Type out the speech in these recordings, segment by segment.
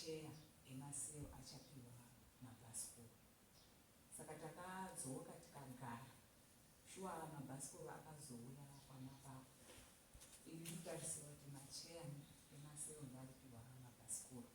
Macheya emacell achapiwa mabhasikoro. Saka takadzoka tikagara. Shuwa mabhasikoro akazouya kwaMapako. Ini ndikutarisira kuti macheya emacell ndoaripiwa mabhasikoro.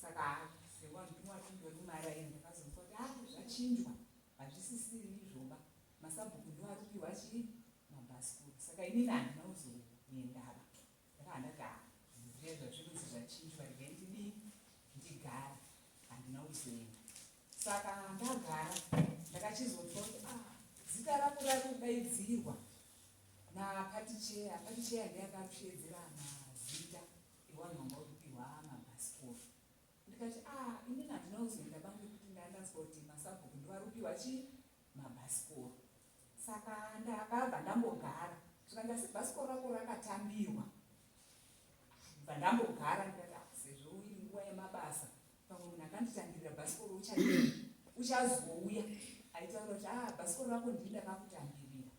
Saka sewanhu watindori mumaraini ndakazonzwa kuti ah zvachinjwa hazvisisiri izvoba masabhuku ndoaripiwa chii mabhasikoro. Saka inini handina kuzoendaba. Ndakabva ndati ah zvinhu zviya zvazvinonzi zvachinjwa regai ndidii ndigare handina kuzoenda. Saka ndagara ndakachizonzwa kuti ah zita rako rari kudaidzirwa napaticheya. Paticheya ndiye akarushedzera mazita ewanhu wanga uri kupihwa mabhasikoro. Ndikati ah inini handina kuzoenda bangu nekuti ndandanzwa kuti masabhuku ndiwo ari kupiwa chii mabhasikoro. Saka ndakabva ndambogara zvikanzi asi bhasikoro rako rakatambirwa. Bva ndambogara ndikati ah, sezvo iri nguva yemabasa pamwe munhu akanditambirira bhasikoro uchadii uchazouya aitaura kuti ah bhasikoro rako ndini ndakakutambirira.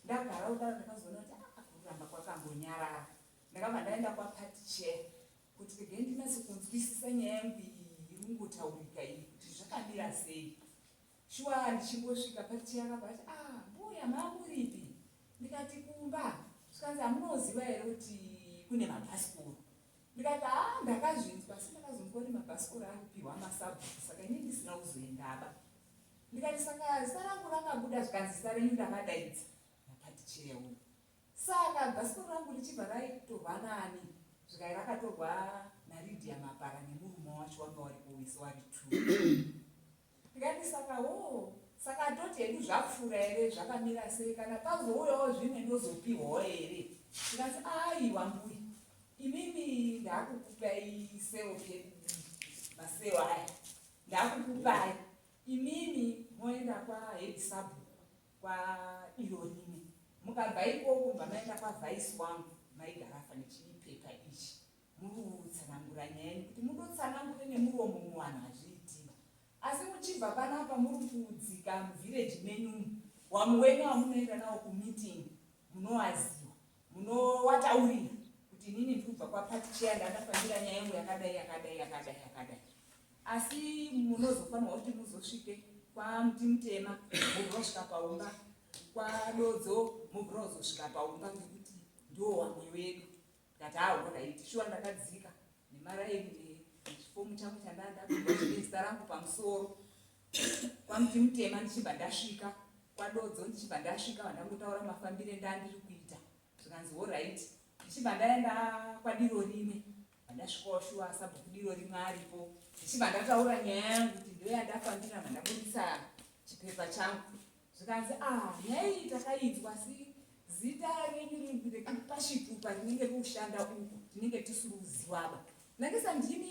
Ndagara kudaro ndakazoona kuti ah kuramba kwakangonyarara. Ndakabva ndaenda kwaparty chair kuti regai ndinatse kunzwisisa nyaya yangu iyi iri kungotaurika iyi kuti zvakamira sei. Shuwa ndichingosvika party chair akabva ati ah mbuya mamuripi ndikati kumba zvikanzi hamunoziva here kuti kune mabhasikoro ndikati haa ndakazvinzwa asi ndakazonzwa kuti mabhasikoro ari kupiwa masabhuku saka ini ndisina kuzoendaba ndikati saka zita rangu rakabuda zvikanzi zita renyu ndakadaidza naparty chair uyu Saka bhasikoro rangu richibva raitorwa nani zvikai rakatorwa naLydia Mapara nemurume wacho wanga waripo wese wari two. Ndikati saka hoo saka toti hedu zvapfuura here zvakamira sei kana pazouyawo zvimwe ndozopihwawo here zvikanzi aiwa mbuya imimi ndakukupai seo pedu maseo aya ndakukupai imimi moenda kwahead sabhuku kwaDironime mukabva ikoko mubva maenda kwavice wangu maigarafa nechipepa ichi muri kutsanangura nyaya yenyu kuti mundotsanangure nemuromo muvanhu hazviitiba asi muchibva panapa muri kudzika muvillage menyu wamwe wenyu wamunoenda nawo kumeeting munowaziwa munowataurira kuti inini ndiri kubva kwaparty chair ndandafambira nyaya yangu yakadai yakadai yakadai yakadai asi munozofanirwa kuti muzosvike kwamutimutema mobva wasvika paumba kwadodzo mobva wazosvika paumba ngekuti ndiwo wamwe wedu ndati ahoraiti shuwa ndakadzika nemaraini nechifomu changu chandandapihwa chine zita rangu pamusoro kwamutimutema ndichibva ndasvika kwadodzo ndichibva ndasvika vandangotaura mafambire ndandiri kuita zvikanzi horaiti ndichibva ndaenda kwadiro rimwe Ndasvikawo shuwa sabhuku diro rimwe aripo ndichibva ndataura nyaya yangu kuti ndiyo yandafambira mandabudisa chipepa changu zvikanzi ah nyaya iyi takainzwa asi zita renyu pasvitupa rinenge rikushanda uku tinenge tisiri kuziwaba ndangisa ndimi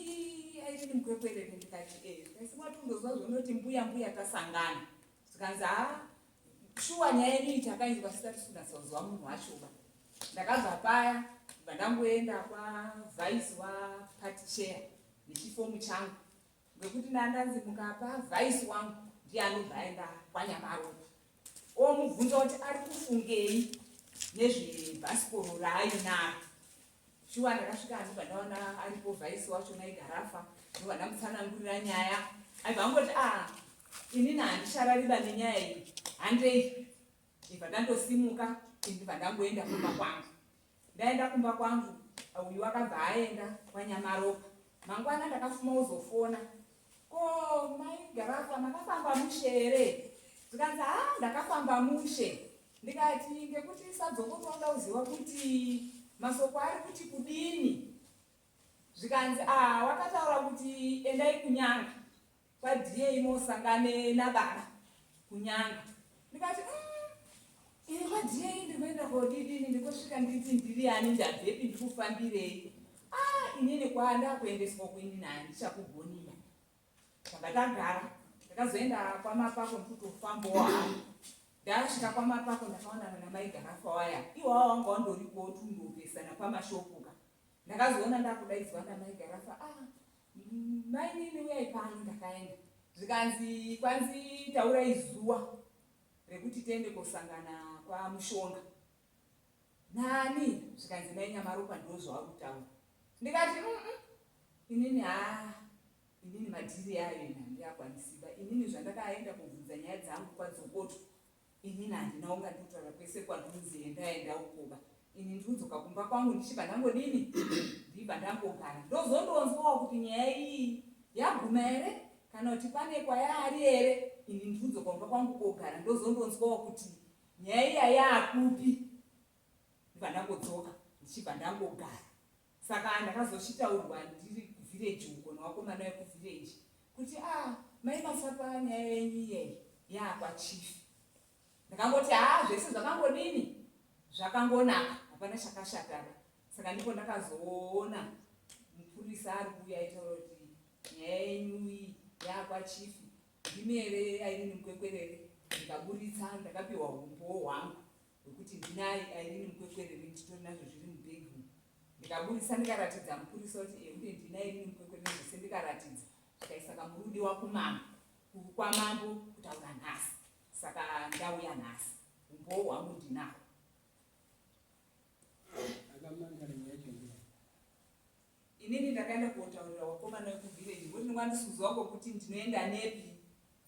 aireni mukwekwerere ndikati e eh, asi watondozwa zvonoti mbuya mbuya tasangana zvikanzi ha shuwa nyaya yenyu iyi takainzwa asi tatisunatsa kuziwa munhu wachoba Ndakabva paya ndibva ndangoenda kwavice waparty chair nechifomu changu ngekuti ndandanzi mukapa vice wangu ndiye anobva aenda kwanyamaropa omubvunza kuti ari kufungei nezvebhasikoro raainaro shuwa ndakasvika ndobva ndaona aripo vice wacho naigarafa ndobva ndamutsanangurira nyaya aibva angoti a ah, inini handicharariba nenyaya iyi handei Ndibva ndandosimuka ndibva ndangoenda kumba kwangu. Ndaenda kumba kwangu uyu akabva aenda kwaNyamaropa. Mangwana ndakafuma uzofona. Ko mai Garafa makafamba mushe here? Zvikanzi haa ndakafamba mushe. Ndikati ngekuti sadzoko toda kuziva kuti masoko ari kuti kudini. Zvikanzi ah wakataura kuti endai kunyanga. KwaDA mosangane nababa kunyanga. Ndikati mm, ini kwaDA ndikuenda kodidini ndikosvika nditi ndiri ani ndabvepi ndikufambirei. Ah inini kwandakuendeswa kuinini handichakugoniba. Tanga tagara ndakazoenda kwamapako ndikutofambawo hangu. Ndasvika kwamapako ndakaonana namai Garafa waya. Iwawa wanga wandoriko tundopesana pamashopuka. Ndakazoona ndakudaidzwa namai Garafa ah Mainini uyai pano ndakaenda zvikanzi kwanzi taurai zuwa rekuti tiende kosangana kwamushonga nani zvikanzi mai nyamaropa ndozvavari kutaura ndikati mm -mm. Inini haa inini madhiri ayo ini handiakwanisiba. Inini zvandakaenda kobvunza nyaya dzangu kwaDzokoto inini handina kunga ndikutaura kwese kwandinonzi enda enda ukoba. Ini ndikudzoka kumba kwangu ndichibva ndangodini ndibva ndangogara. Ndozondonzwawo kuti nyaya iyi yaguma here kana kuti pane kwayaari here. Ini ndikudzoka kumba kwangu kogara ndozondonzwawo kuti nyaya iya yaakupi. Ndibva ndangodzoka ndichibva ndangogara. Saka ndakazochitaurwa ndiri kuvillage uko nevakomana vekuvillage kuti ah mai Masapa nyaya yenyu iyeyi yaakwachief. Ndakangoti haa zvese zvakangodini zvakangonaka hapana chakashataba. Saka ndipo ndakazoona mupurisa ari kuuya aitaura kuti nyaya yenyu iyi yaakwachief ndimi here Irene Mukwekwerere ndikaburitsa ndakapiwa humbowo hwangu hwekuti ndina Irene Mukwekwerere nditori nazvo zviri mubhegi umu ndikaburitsa ndikaratidza mupurisa kuti ehude ndina Irene Mukwekwerere zvese ndikaratidza zvikaisa kamurudiwa kumambo kwamambo kutaura nhasi saka ndauya nhasi umbowo hwangu ndinahwo. Inini ndakaenda kotaurira wakomana wekuvillage ngokuti ndingandisuziwa kokuti ndinoenda nepi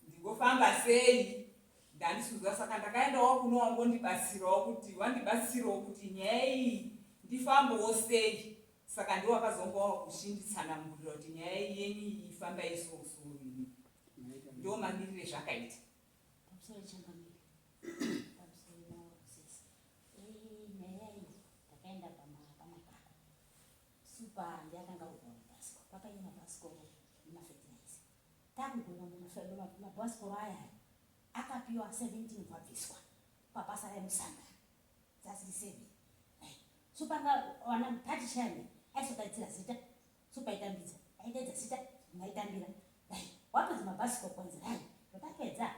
ndingofamba sei ndandisuziwa saka ndakaendawo kuno wangondibatsirawo kuti wandibatsirawo kuti nyaya iyi ndifambewo sei saka ndiwo wakazonga wakuchinditsanangurira kuti nyaya iyi yenyu iyi ifamba iso so ini ndo mamirire zvakaita. Pamusoro changamire, pamusoro maorosesi. Eh, nyaya iyi takaenda pamapako. Super ndiye akanga ogova mabhasikoro. Pakaine mabhasikoro nemafetiraiza. Takugova mabhasikoro aya akapiwa 17 kwabviswa pabasa remusangano. Dzasiri 7. Super anga wana party chairman aisodaidzira zita. Super aitambidza. Aidaidza zita maitambira. Wapedza mabhasikoro kwanzi rai. Watapedza.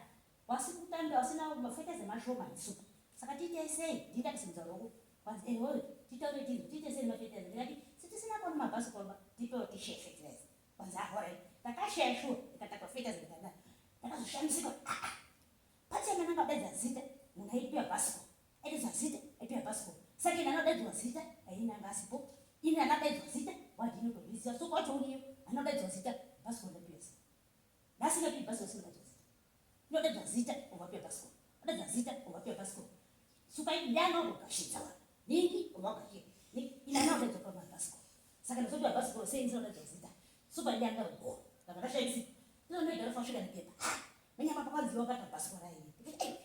Wasiri kutambira wasina mafetiraiza mashoma super. Saka tiite sei? Ndini ndakasimudza ruoko. Kwanzi eh wewe titaure tiri tiite sei nemafetiraiza ndikati sitisina kuona mabhasikoro ba tipewo tishare fertilizer. Kwanzi ah alright. Takashare sure ndikatakura fertilizer ndikada. Ndakazoshamisika ah ah. Pachena nanga daidza zita munhu aipiwa bhasikoro. Aidaidzwa zita aipiwa bhasikoro. Saka ini anodaidzwa zita aini anga asipo. Ini anadaidzwa zita wadini kuzviziva so kwacho uriyo anodaidzwa zita bhasikoro ndapiwa zita. Nhasi ndapiwa bhasikoro sina zita. Unodaidzwa zita uvapiwa bhasikoro. Unodaidzwa zita uvapiwa bhasikoro. Suka ndiyani wakugashidza wa? Ningi wakugashidza. Ina anodaidzwa pa bhasikoro. Saka ndazopiwa bhasikoro sei ndisina kudaidzwa zita. Suka ndiyani akagona. Ndabva ndashaisika. Ndinonoigara fasvika nepepa. Manyama pakwanzi wakata bhasikoro raini. Ndikati ei.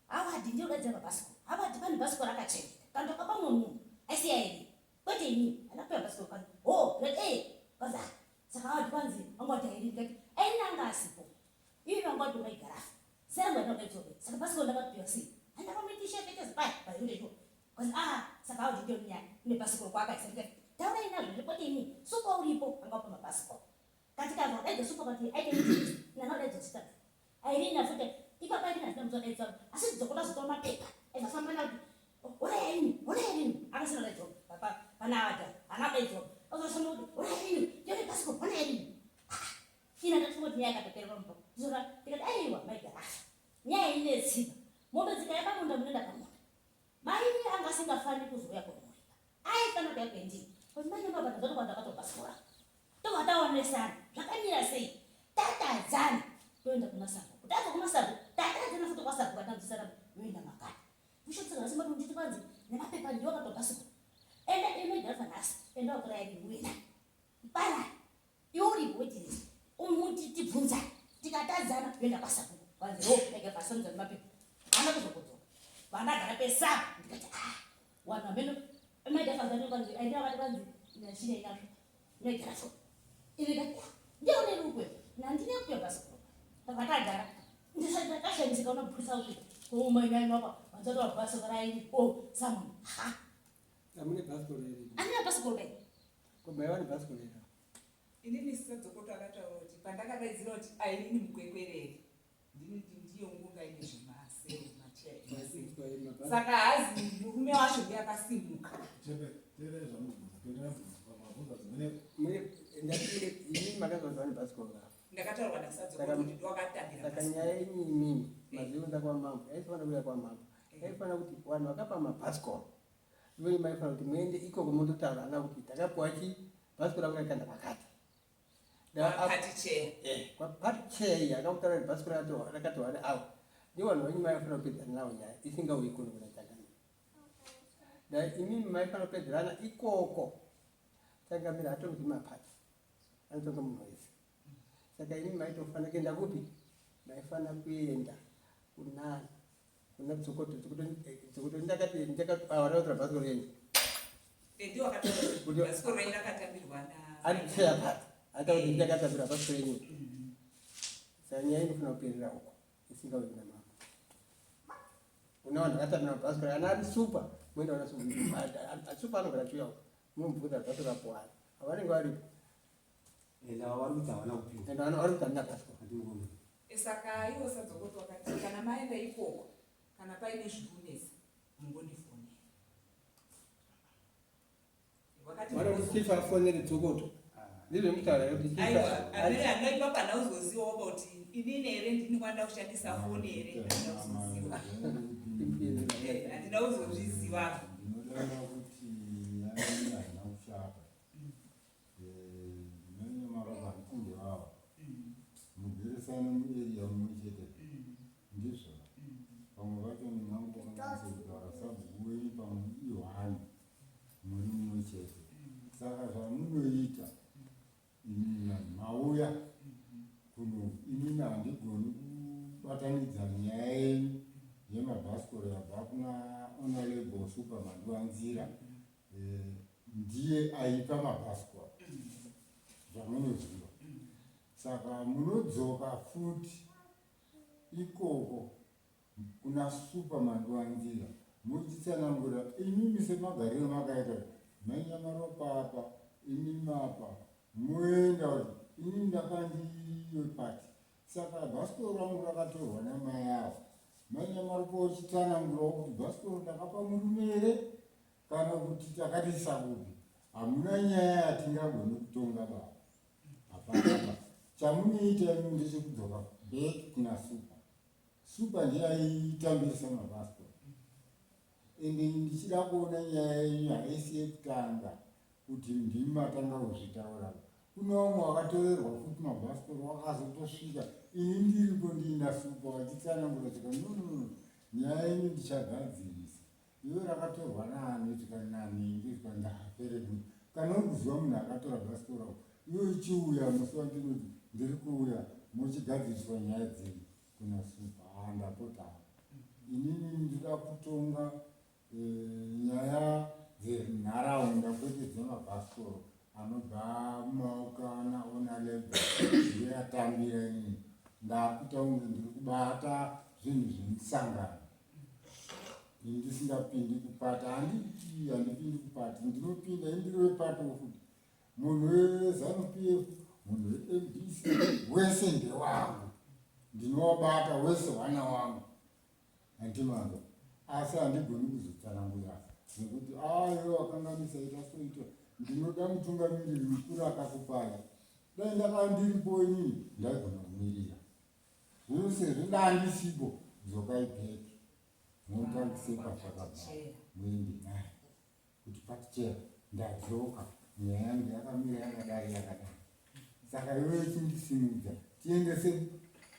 Hawadi ndiye udaidzira pabhasikoro. Hawadi pane bhasikoro akachengeta. Kana ndakapa mumwe munhu aisiya here? Kwete ini. Andapiwa bhasikoro kwanzi. Ho, ndikati eh. Kwanzi ah. Saka hawadi kwanzi wanga wati Irene ndikati Irene anga asipo. Iye wanga wati maigarafa. Sera ngwa ndakaidzwa. Saka bhasikoro ndakapiwa sei? Handakamuti shekete paya payunde ipo. Kwanzi ah saka hawadi ndiyo nyaya. Ine bhasikoro kwaakaisa ndikati taurai nazvo kwete ini. Supa uripo anga wapa mabhasikoro. Katika vadaidza supa kati aite mutete. Nana vadaidza zita. Irene futi ipapa Irene hazina mutsa daidza asi dzokoda zotora mapepa aizofamba nawo hora yaini hora yaini akasina daidzwa papa pana ada hana daidzwa azosamba kuti hora yaini yone pasiko hora yaini ina ndatofunga kuti nyaya yakatopera pambo zora ndikati aiwa maigarafa nyaya ine tsiba mombe dzikaya pamunda munoenda pamunda mai anga asingafani kuzouya kwamuri aifanira kuya kwendiri kuti manje baba ndazoti kwandakatobasora Tobva taonesana zvakamira sei tatadzana toenda kuna sabhuku tabva kuna sabhuku tatadzana futi kwasabhuku atanzwisana yoenda makati kushandisa simba kuti kwanzi nemapepa ndiwo akatobva siku enda inoigara nhasi enda watora yake wina mpana iwe uripo wetirisi umuti tibvunza tikatadzana yoenda kwasabhuku kwanzi ho ega pasamudza nemapepa hana kuzokudzoka vandagara pesabhu ndikati ah wanhu hameno maidafazanyo kwanzi aenda vakati kwanzi ndachine inazvo Ndogara so. Ini ndione rukwe. Nandine kuya bhasikoro. Takatagara. Ndisati ndakashamisika unobudisa kuti kuuma ina inopa. Vanzati wa bhasikoro raini. Oh, someone. Ha. Amune bhasikoro here? Andina bhasikoro kai. Ko mai vane bhasikoro here? Inini Sadzokoto akataura kuti pandakadaidzira kuti Irene Mukwekwerere ndini ndiye ungonga ine zvemasero macheya emasero saka hazi murume wacho ndiye akasimuka. Ndakataurwa naSadzokoto kuti ndowakatambira saka nyaya yenyu imimi maziunza kwamambo yaifanira kuuya kwamambo yaifanira kuti vanhu vakapa mabhasikoro ivo maifanira kuti muende ikoko mondotaura ana kuti takapiwa chii. Bhasikoro rangu rakaenda kwakati. Kwapati chair iyi akakutaura kuti bhasikoro rakatorwa neavo. Ndivo vanhu venyu maifanira kupedzana navo nyaya isingauyi kuno kuna changamire. Dai imimi maifanira kupedzerana ikoko. Changamire hatongi mapati. Anotonga munhu wese. Saka imimi maitofanira kuenda kupi? Maifanira kuenda kunani? Kuna Dzokoto. Dzokoto Dzokoto ndakati ndakati ah wakatora bhasikoro renyu. Ndiwo wakatora bhasikoro renyu rakatambirwa na ari chair part. Ataura kuti ndakatambira bhasikoro renyu. Saka nyaya inofanira kuperera uko isingauyi kuna mambo. Kuna vanhu vakatambira mabhasikoro kana ari super moenda kuna super. Super anogara achiuya uko. Munomubvunza bhasikoro rapo ari. Havanenge varipo. Ende ava vari kuti havana kupiwa. Ende vari kuti handina bhasikoro. Handingoni. Saka iwo sadzokoto wakati kana maenda ikoko kana paine zviri kunetsa mungondifonera. Wakati Vanoda kuti chief afonere Dzokoto. Ndizvo mutaura here kuti chief Aiwa, amene handina ipapa handauzozivawo kuti inini here ndini kwanda kushandisa foni here handauzoziva. Handina kuzozviziva. Ndinodaira kuti nyaya iyi haina kushata. Mene maropa handiti ndevava. Mugarisane muarea mumwe chete. Ndizvo. Pamwe vacho ndingangokanganisa kutaura sabhuku wenyu pamwe ihwani muri mumwe chete. Saka zvamunoita inini mauya kuno inini handigoni kubatanidza nyaya yenyu yemabhasikoro yabva kuna Honorable Super Mandiwanzira. Ndiye aipa mabhasikoro zvamunoziva. Saka munodzoka futi ikoko kuna Super Mandiwanzira muchitsanangura imimi semagariro makaita mai Nyamaropa apa imimi apa moenda kuti inini ndakandiwe pati saka bhasikoro rangu rakatorwa namai avo. Mai Nyamaropa uchitsanangurawo kuti bhasikoro ndakapa murume here kana kuti takatiisa kupi. Hamuna nyaya yatingagoni kutonga baba. Hapana. Chamunoita imi ndechekudzoka back kuna Super. Super ndiye aitambirisa mabhasikoro. Ende ndichida kuona nyaya yenyu haisi yekutanga kuti ndimi matanga kuzvitaura. Kune vamwe vakatorerwa futi mabhasikoro vakazotosvika ini ndiripo ndiina Super vachitsanangura tika no no no nyaya yenyu ndichagadzirisa. Iwe rakatorwa naani tika nanhingi tika ndapere munhu. Kana uri kuziva munhu akatora bhasikoro iwe uchiuya musi wandinoti ndiri kuuya mochigadziriswa nyaya dzenyu kuna Super. Haa ndapota hangu. Inini ndinoda kutonga nyaya dzenharaunda kwete dzemabhasikoro anobva mumaoko ana Honorable ndiye atambira inini. Ndakuita kunge ndiri kubata zvinhu zvemusangano. Ini ndisingapindi kupati handii handipindi kupati ndinopinda ini ndiri wepato futi. Munhu weZanu PF munhu weMDC wese ndewangu. Ndinovabata wese hwana wangu. Handimanga. Asi handigoni kuzotsanangura nekuti iwe wakanganisa ita soita. Ndinoda mutungamiriri mukuru akakupai. Dai ndakanga ndiripo inini ndaigona kumirira. Zvino sezvo ndandisipo dzokai back motangise pazvakabva muende naye kuti party chair ndadzoka nyaya yangu yakamira yakadai yakadai. Saka iwe chindisimudza tiendese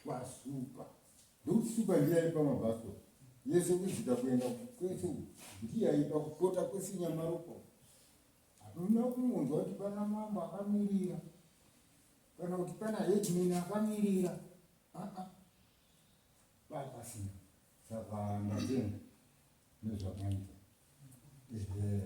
kwaSupa. Ndokuti Supa ndiye aipa mabhasikoro yese kuzvika kuenda kwese uku ndiye aipa kupota kwese Nyamaropa. Hakuna kumunzwa kuti pana mambo akamirira kana kuti pana headman akamirira. Pasina. Saka ndatenda nezvamaita. Ehe.